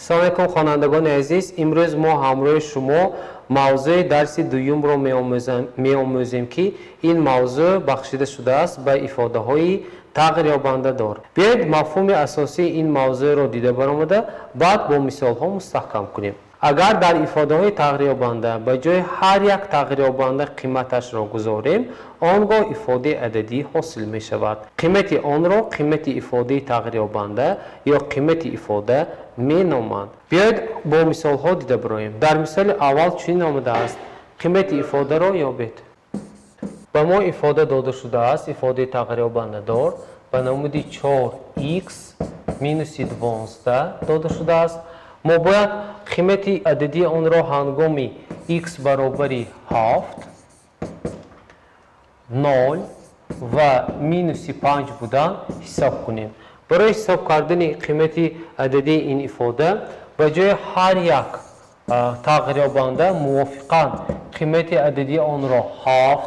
Салом алейкум, хонандагони азиз. Имрӯз мо ҳамроҳи шумо мавзӯи дарси дуюмро меомӯзем, ки ин мавзӯъ бахшида шудааст ба ифодаҳои тағйирёбандадор. Биёед мафҳуми асосии ин мавзӯъро дида баромада, баъд бо мисолҳо мустаҳкам кунем. Агар дар ифодаҳои тағйирёбанда ба ҷои ҳар як тағйирёбанда қиматашро гузорем, он гоҳ ифодаи ададӣ ҳосил мешавад. Қимати онро қимати ифодаи тағйирёбанда ё қимати ифода меноманд. Биёед бо мисолҳо дида бароем. Дар мисоли аввал чунин омадааст: қимати ифодаро ёбед. Ба мо ифода дода шудааст, ифодаи тағйирёбандадор ба намуди 4х минуси 12 дода шудааст. Мо бояд қимати ададии онро ҳангоми х баробари 7, 0 ва минуси 5 будан ҳисоб кунем. Барои ҳисоб кардани қимати ададии ин ифода ба ҷои ҳар як тағйирёбанда мувофиқан қимати ададии онро 7,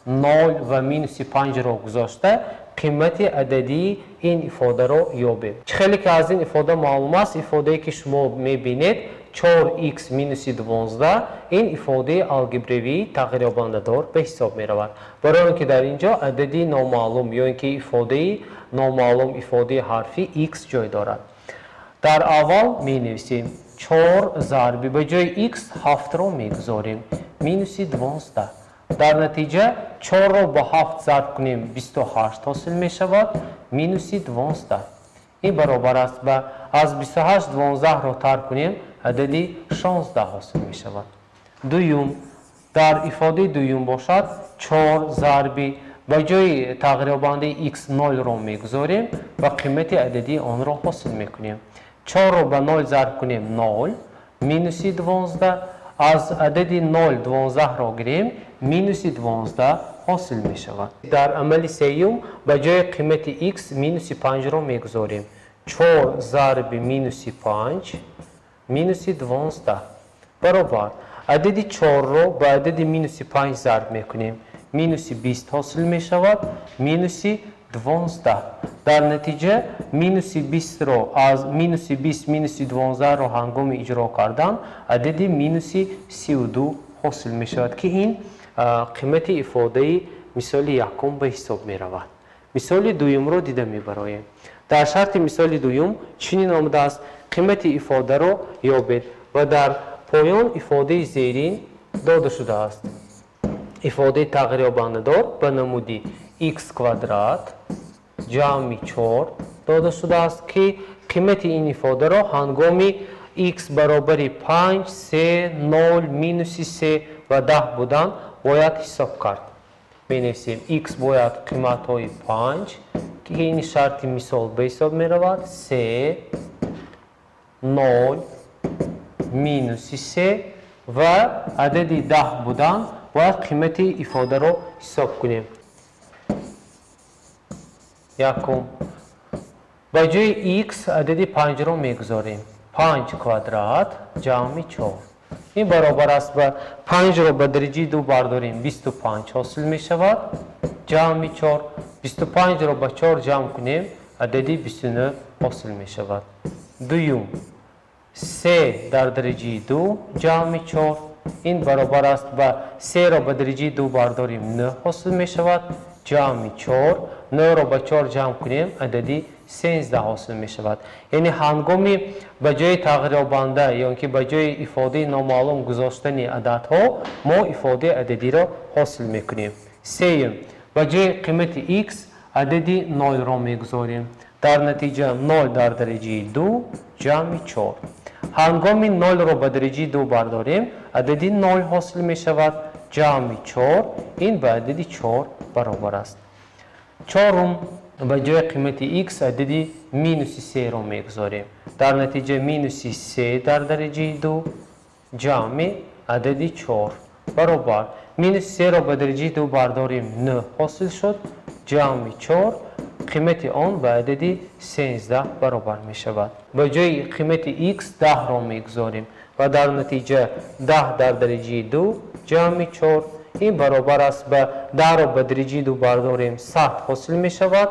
0 ва минуси 5-ро гузошта қимати ададии ин ифодаро ёбем. Чӣ хеле ки аз ин ифода маълум аст, ифодае ки шумо мебинед 4х минуси 12 ин ифодаи алгебравии тағйирёбандадор ба ҳисоб меравад. Барои он ки дар ин ҷо адади номаълум ё ин ки ифодаи номаълум, ифодаи ҳарфи х ҷой дорад. Дар аввал менависем 4 зарби ба ҷои х 7-ро мегузорем минуси 12. Дар натиҷа 4-ро ба 7 зарб кунем, 28 ҳосил мешавад, минуси 12. Ин баробар аст ба аз 28 12-ро тарк кунем, адади 16 ҳосил мешавад. Дуюм, дар ифодаи дуюм бошад 4 зарби ба ҷои тағйирёбандаи х 0-ро мегузорем ва қимати ададии онро ҳосил мекунем. 4-ро ба 0 зарб кунем, 0 минуси 12. Аз адади 0 12-ро гирем, минуси 12 ҳосил мешавад. Дар амали сеюм ба ҷои қимати х минуси 5-ро мегузорем. 4 зарби минуси 5 минуси 12 баробар адади 4-ро ба адади минуси 5 зарб мекунем, минуси 20 ҳосил мешавад, минуси 12. Дар натиҷа минуси 20-ро аз минуси 20 минуси 12-ро ҳангоми иҷро кардан адади минуси 32 ҳосил мешавад, ки ин қимати ифодаи мисоли якум ба ҳисоб меравад. Мисоли дуюмро дида мебароем. Дар шарти мисоли дуюм чунин омадааст: қимати ифодаро ёбед ва дар поён ифодаи зерин дода шудааст. Ифодаи тағйирёбандадор ба намуди х квадрат ҷамъи 4 дода шудааст, ки қимати ин ифодаро ҳангоми х баробари 5, 3, 0, минуси 3 ва 10 будан бояд ҳисоб кард. Менависем х бояд қиматҳои 5, ки ин шарти мисол ба ҳисоб меравад, 3, 0, минуси 3 ва адади 10 будан бояд қимати ифодаро ҳисоб кунем. Якум, ба ҷои х адади 5-ро мегузорем. 5 квадрат ҷамъи 4. Ин баробар аст ба 5-ро ба дараҷаи 2 бардорем, 25 ҳосил мешавад, ҷамъи 4. 25-ро ба 4 ҷамъ кунем, адади 29 ҳосил мешавад. Дуюм, 3 дар дараҷаи 2 ҷамъи 4. Ин баробар аст ба 3-ро ба дараҷаи 2 бардорем, 9 ҳосил мешавад, ҷамъи 4. 9-ро ба 4 ҷамъ кунем, адади 13 ҳосил мешавад. Яъне ҳангоми ба ҷои тағйирёбанда ё ин ки ба ҷои ифодаи номаълум гузоштани ададҳо мо ифодаи ададиро ҳосил мекунем. Сеюм, ба ҷои қимати х адади 0-ро мегузорем. Дар натиҷа 0 дар дараҷаи 2 ҷамъи 4. Ҳангоми 0-ро ба дараҷаи 2 бардорем, адади 0 ҳосил мешавад, ҷамъи 4. Ин ба адади 4 баробар аст. Чорум, ба ҷои қимати х адади минуси 3-ро мегузорем. Дар натиҷа минуси 3 дар дараҷаи 2 ҷамъи адади 4 баробар минуси 3-ро ба дараҷаи 2 бардорем, 9 ҳосил шуд, ҷамъи 4. Қимати он ба адади 13 баробар мешавад. Ба ҷои қимати х 10-ро мегузорем ва дар натиҷа 10 дар дараҷаи 2 ҷамъи 4. Ин баробар аст ба 10-ро ба дараҷаи 2 бардорем, 100 ҳосил мешавад,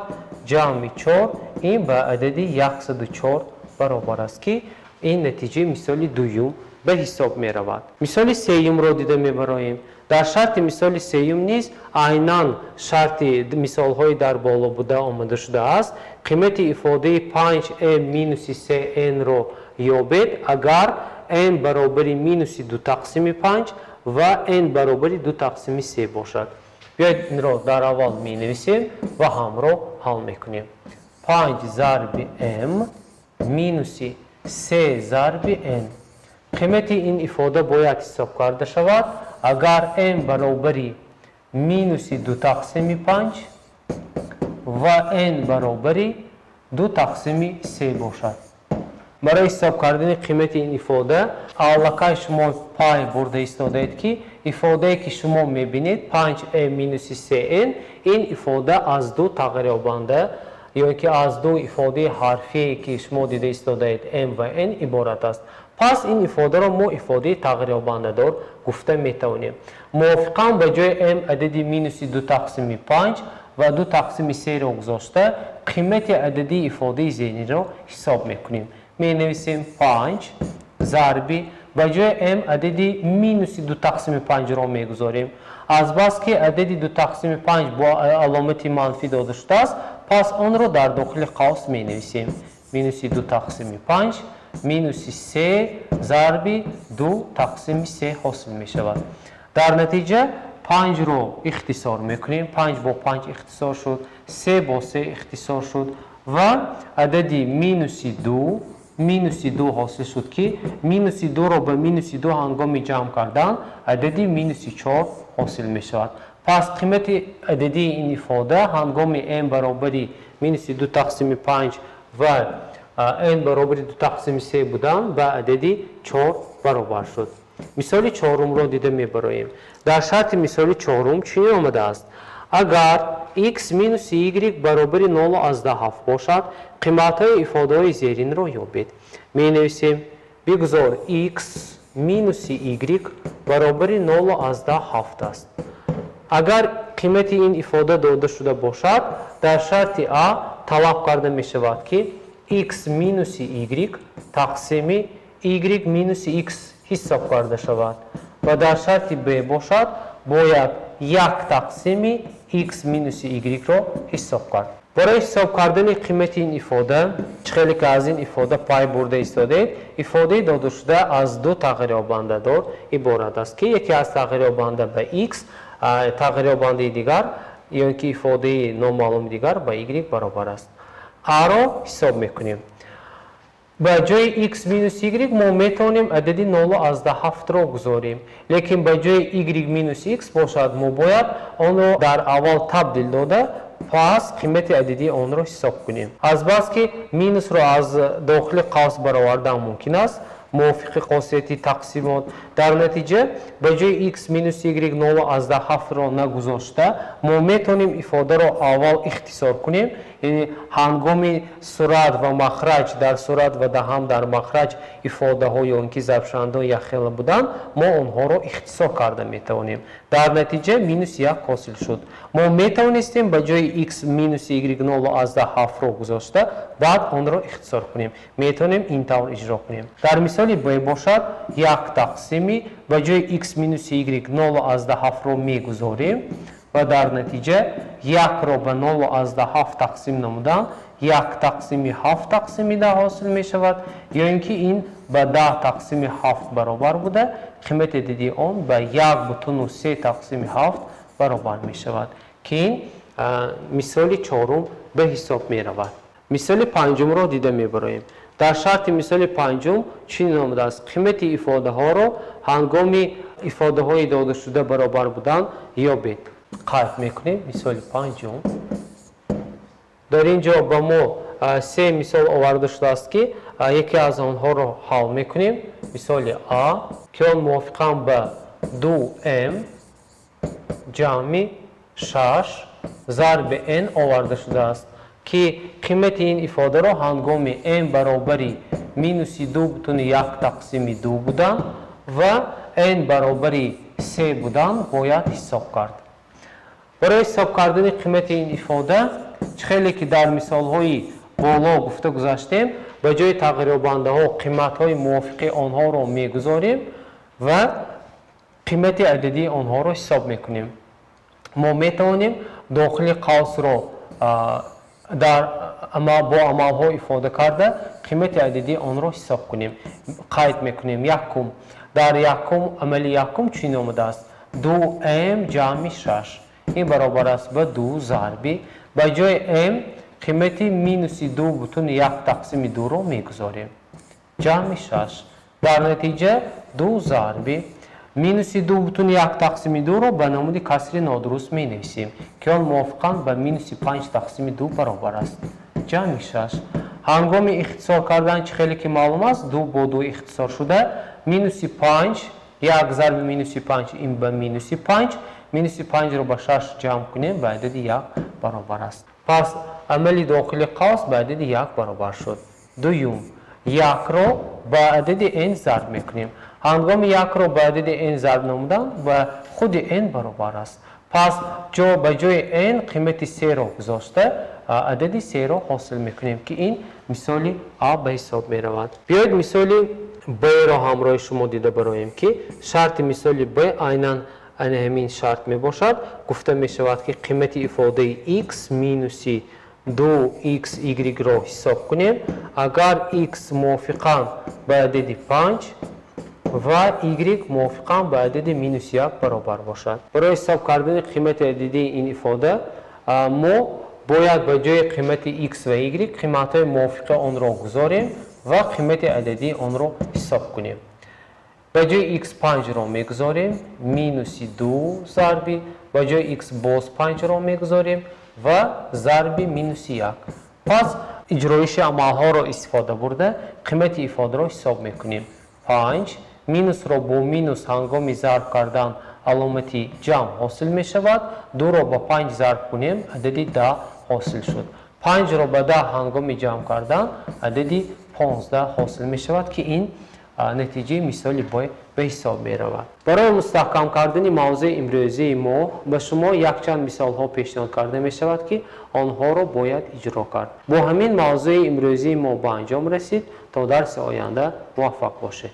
ҷамъи 4. Ин ба адади 104 баробар аст, ки Ин натиҷаи мисоли дуюм ба ҳисоб меравад. Мисоли сеюмро дида мебароем. Дар шарти мисоли сеюм низ айнан шарти мисолҳои дар боло буда омада шудааст. Қимати ифодаи 5m минуси 3n-ро ёбед, агар n баробари минуси 2 тақсими 5 ва n баробари 2 тақсими 3 бошад. Биёед инро дар аввал менависем ва ҳамро ҳал мекунем. 5 зарби m минуси 3 зарби n. Қимати ин ифода бояд ҳисоб карда шавад, агар m баробари минуси 2 тақсими 5 ва n баробари 2 тақсими 3 бошад. Барои ҳисоб кардани қимати ин ифода аллакай шумо пай бурда истодаед, ки ифодае ки шумо мебинед 5m минуси 3n, ин ифода аз ду тағйирёбанда ё ки аз ду ифодаи ҳарфие ки шумо дида истодаед m ва n иборат аст. Пас ин ифодаро мо ифодаи тағйирёбандадор гуфта метавонем. Мувофиқан ба ҷои m адади минуси 2 тақсими 5 ва 2 тақсими 3-ро гузошта қимати ададии ифодаи зеринро ҳисоб мекунем. Менависем 5 зарби ба ҷои m адади минуси 2 тақсими 5-ро мегузорем. Азбаски адади 2 тақсими 5 бо аломати манфӣ дода шудааст, пас онро дар дохили қавс менависем. Минуси 2 тақсими 5 минуси 3 зарби 2 тақсими 3 ҳосил мешавад. Дар натиҷа 5-ро ихтисор мекунем. 5 бо 5 ихтисор шуд, 3 бо 3 ихтисор шуд ва адади минуси 2 минуси 2 ҳосил шуд, ки минуси 2-ро ба минуси 2 ҳангоми ҷамъ кардан адади минуси 4 ҳосил мешавад. Пас қимати ададии ин ифода ҳангоми m баробари минуси 2 тақсими 5 ва n баробари 2 тақсими 3 будан ба адади 4 баробар шуд. Мисоли чорумро дида мебароем. Дар шарти мисоли чорум чунин омадааст: агар x минуси y баробари 0,7 бошад, қиматҳои ифодаҳои зеринро ёбед. Менависем: бигузор x минуси y баробари 0,7 аст. Агар қимати ин ифода дода шуда бошад, дар шарти а талаб карда мешавад, ки x минуси y тақсими y минуси x ҳисоб карда шавад ва дар шарти б бошад, бояд 1 тақсими x минуси y-ро ҳисоб кард. Барои ҳисоб кардани қимати ин ифода, чӣ хеле ки аз ин ифода пай бурда истодаед, ифодаи додашуда аз ду тағйирёбандадор иборат аст, ки яке аз тағйирёбанда ба x, тағйирёбандаи дигар ё ки ифодаи номаълуми дигар ба y баробар аст. А-ро ҳисоб мекунем. Ба ҷои x минус y мо метавонем адади 0,7-ро гузорем, лекин ба ҷои y минус x бошад, мо бояд онро дар аввал табдил дода, пас қимати ададии онро ҳисоб кунем. Азбаски минусро аз дохили қавс баровардан мумкин аст, мувофиқи хосияти тақсимот, дар натиҷа ба ҷои x минус y 0,7-ро нагузошта, мо метавонем ифодаро аввал ихтисор кунем, яъне ҳангоми сурат ва махраҷ дар сурат ва ҳам дар махраҷ ифодаҳо ё ин ки зарбшавандаҳо якхела буданд, мо онҳоро ихтисор карда метавонем. Дар натиҷа минус 1 ҳосил шуд. Мо метавонистем ба ҷои x минус y 0,7-ро гузошта, баъд онро ихтисор кунем. Метавонем ин тавр иҷро кунем. Дар мисоли б бошад, 1 тақсими ба ҷои x минус y 0,7-ро мегузорем ва дар натиҷа 1-ро ба 0,7 тақсим намудан 1 тақсими 7 тақсими 10 ҳосил мешавад, ё ин ки ин ба 10 тақсими 7 баробар буда, қимати ададии он ба 1,3 тақсими 7 баробар мешавад, ки ин мисоли чорум ба ҳисоб меравад. Мисоли панҷумро дида мебароем. Дар шарти мисоли панҷум чунин омадааст: қимати ифодаҳоро ҳангоми ифодаҳои додашуда баробар будан ёбед. Қайд мекунем мисоли панҷум. Дар ин ҷо ба мо се мисол оварда шудааст, ки яке аз онҳоро ҳал мекунем. Мисоли а, ки он мувофиқан ба 2m ҷамъи 6 зарби n оварда шудааст, ки қимати ин ифодаро ҳангоми m баробари минуси 2,1 тақсими 2 будан ва n баробари 3 будан бояд ҳисоб кард. Барои ҳисоб кардани қимати ин ифода, чӣ хеле ки дар мисолҳои боло гуфта гузаштем, ба ҷои тағйирёбандаҳо қиматҳои мувофиқи онҳоро мегузорем ва қимати ададии онҳоро ҳисоб мекунем. Мо метавонем дохили қавсро дар бо амалҳо ифода карда қимати ададии онро ҳисоб кунем. Қайд мекунем: якум, дар якум амали якум чунин омадааст: 2m ҷамъи 6 ин баробар аст ба 2 зарби, ба ҷои m қимати минуси 2,1 тақсими 2-ро мегузорем, ҷамъи 6. Дар натиҷа 2 зарби минуси 2,1 тақсими 2-ро ба намуди касри нодуруст менависем, ки он мувофиқан ба минуси 5 тақсими 2 баробар аст, ҷамъи 6. Ҳангоми ихтисор кардан, чӣ хеле ки маълум аст, 2 бо 2 ихтисор шуда, минуси 5, 1 зарби минуси 5 ин ба минуси 5, минуси 5-ро ба 6 ҷамъ кунем, ба адади 1 баробар аст. Пас амали дохили қавс ба адади 1 баробар шуд. Дуюм, 1-ро ба адади n зарб мекунем. Ҳангоми 1-ро ба адади n зарб намудан, ба худи n баробар аст. Пас ба ҷои n қимати 3-ро гузошта, адади 3-ро ҳосил мекунем, ки ин мисоли А ба ҳисоб меравад. Биёед мисоли Б-ро ҳамроҳи шумо дида бароем, ки шарти мисоли Б айнан ана ҳамин шарт мебошад. Гуфта мешавад, ки қимати ифодаи x минуси 2xy-ро ҳисоб кунем, агар x мувофиқан ба адади 5 ва y мувофиқан ба адади минус 1 баробар бошад. Барои ҳисоб кардани қимати ададии ин ифода мо бояд ба ҷои қимати x ва y қиматҳои мувофиқи онро гузорем ва қимати ададии онро ҳисоб кунем. Ба ҷои x 5-ро мегузорем, минуси 2 зарби, ба ҷои x боз 5-ро мегузорем ва зарби минуси 1. Пас иҷроиши амалҳоро истифода бурда қимати ифодаро ҳисоб мекунем. 5 минусро бо минус ҳангоми зарб кардан аломати ҷамъ ҳосил мешавад. 2-ро ба 5 зарб кунем, адади 10 ҳосил шуд. 5-ро ба 10 ҳангоми ҷамъ кардан адади 15 ҳосил мешавад, ки ин натиҷаи мисоли Б ба ҳисоб меравад. Барои мустаҳкам кардани мавзӯи имрӯзии мо ба шумо якчанд мисолҳо пешниҳод карда мешавад, ки онҳоро бояд иҷро кард. Бо ҳамин мавзӯи имрӯзии мо ба анҷом расид. То дарси оянда муваффақ бошед.